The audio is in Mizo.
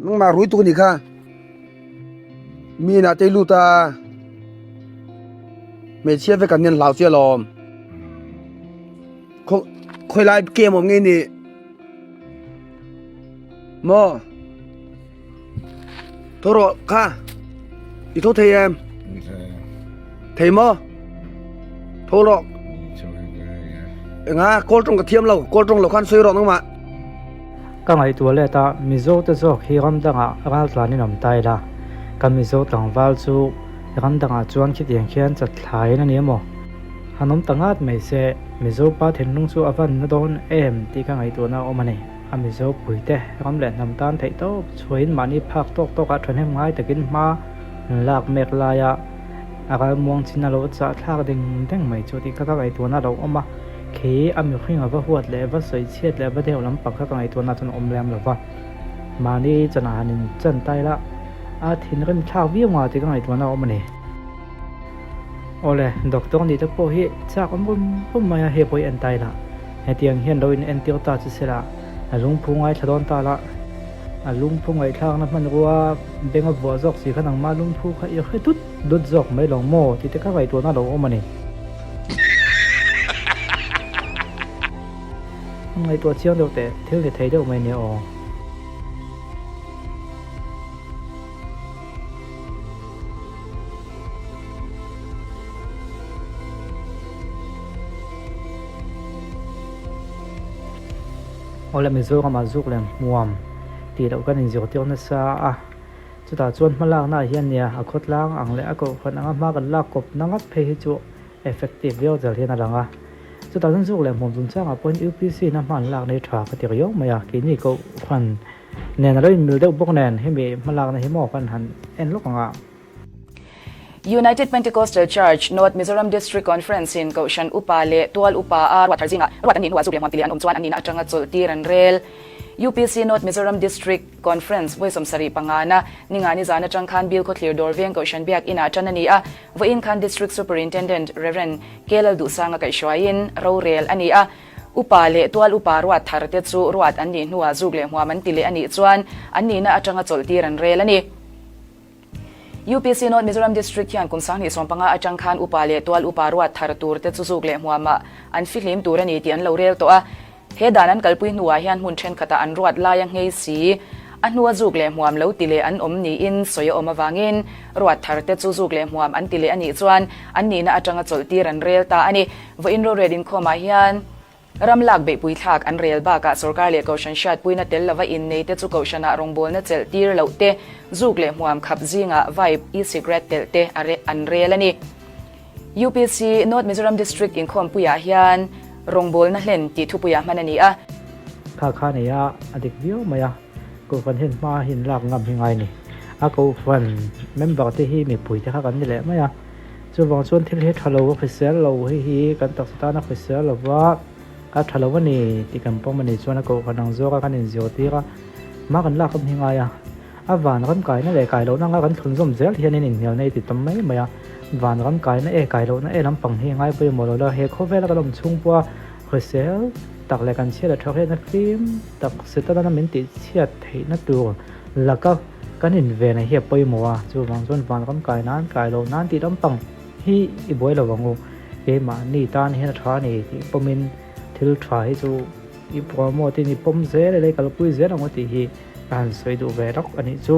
Nangmah rui tuk nih kha. Mi inah te i lut a. Hmeichhia vek an nen hlau che alawm. Khaw khawilai game awm nge ni? Maw? Tho rawh kha. I tho thei em? Thei maw? Tho rawh. Enga kawl tawng ka thiam lo, kawl tawng lo khan sawi rawh nangmah. Ka ngaihtuah let a, Mizo te zawk hi ram dangah raltlan in awm ta ila, ka Mizo tlangval chu ram dangah chuan khitiang khian chathlaiin a ni emaw? Han awm ta ngat mai se, Mizo pa thinlung chu a van na dawn em tih ka ngaihtuahna a awm a ni. A Mizo puite ram leh hnam tan theih tawp chhuahin mahni phak tawk tawkah thahnem ngai takin hma an lak mek laia a ral muang chin a lo chah thlak ding deng mai chu tih kha ka ngaihtuahna a lo awm a. Khi a mihring a va huat leh va sawi chhiat leh va deuh lampang kha ka ngaihtuahna chuan a awm lem lo va. Mahni chanah han in chan ta ila a thinrim thlak viau nga tih ka ngaihtuahna a awm a ni. Awle, doctor nih te pawh hi chak awm rum rum mai a, hei pawh hi en ta ila hetiang hian lo in entir ta chu sela a lungphu ngaithla dawn ta la, a lungphu ngaihthlakna hmanrua beng a vuah zawk si kha nangmah lungphu kha i hre dut dut zawk mai lo maw tih te kha ngaihtuahna a lo awm a ni. Ngaihtuah chiang deuh teh thil ni thei deuh mai nia aw. Awle Mizoram ah zuk leh hmuam tih loh kan inzirtir nasa a, chutah chuan hmalakna ah hian nia a khawtlang ang leh a kohhran anga hma kan lak kawp na ngat phei hi chu effective viau zel hian a lang a. Chutah chuan zuk leh hmuam chungchangah pawhin UPC in a hma an lak nei tha ka ti riau mai a, keini kohhran Nen a lo inmil deuh bawk nen hemi hmalakna hi maw kan han en lawk ang a. United Pentecostal Church, North Mizoram District Conference in Kohhran Upa leh Tual Upa a ruat thar zingah ruat an nih hnuah zuk leh hmuam ti leh an awm chuan an nihna atanga chawlh tir an rel. UPC North Mizoram District Conference vawi 75 na ninga nizan atang khan Bill Khawthlir Dawr Veng Kohhran Biak Inah tan a ni a, vawiin khan District Superintendent Rev. K. Lalduhsanga kaihhruaiin rorel a ni a. Upa leh tual upa ruat thar te chu ruat an nih hnuah zuk leh hmuam an ti leh a nih chuan an nihna atanga chawlh tir an rel a ni. UPC North Mizoram District hian kum 2015 atang khan upa leh tual upa ruat thar tur te chu zuk leh hmuamah an fihlim tur a ni tih an lo rel tawh a. He dan an kalpui hnuah hian hmun thenkhatah an ruat laia nghei si a hnua zuk leh hmuam lo ti leh an awm niin sawi a awm avangin ruat thar te chu zuk leh hmuam an ti leh a nih chuan an nihna atanga chawlh tir an rel ta a ni. Vawiin rorel inkhawmah hian ram lak beihpui thlak an rel bakah sorkar leh kohhran hriatpuina tel lova innei te chu kohhranah rawngbawlna chelh tir loh te, zuk leh hmuam khap zingah vape, e-cigarette telh te an rel a ni. UPC North Mizoram District inkhawmpuiah hian rawngbawlna hlen tih thupuiah hman a ni a. Kha kha nei a, a dik viau mai a, kohhran hian hma hi an lak ngam hi ngai a ni. A kohhran member te hi mipui te kha kan ni leh mai a. Chuvang chuan thil hi tha lo a hrisel lo hei hi kan taksa tan a hrisel lo va, a tha lo a ni tih kan pawm a nih chuan a kohhran ang zawk a kan inzirtir a, hma kan lak awm hi ngai a. A van ram kaina leh kai lohna anga kan thlunzawm zel hian in inhnial nei ti tam mai mai a, van ram kaina e kai lohna e lampang hi a ngai pawimawh lo la, he khawvela kan awm chhung pawha hrisel tak leh kan chhiat a tha hian a fim tak Setana min tihchhiat theihna tur laka Kan inven a hi a pawimawh a, chuvang chuan vanram kai nan kai loh nan tih lampang hi i buai lo ang u. Keimahni tan hian a tha a ni tih pawmin thil tha hi chu i promote in i pawm zel ila i kalpui zel ang u tih hi ka han sawi duh ve lawk a nih chu.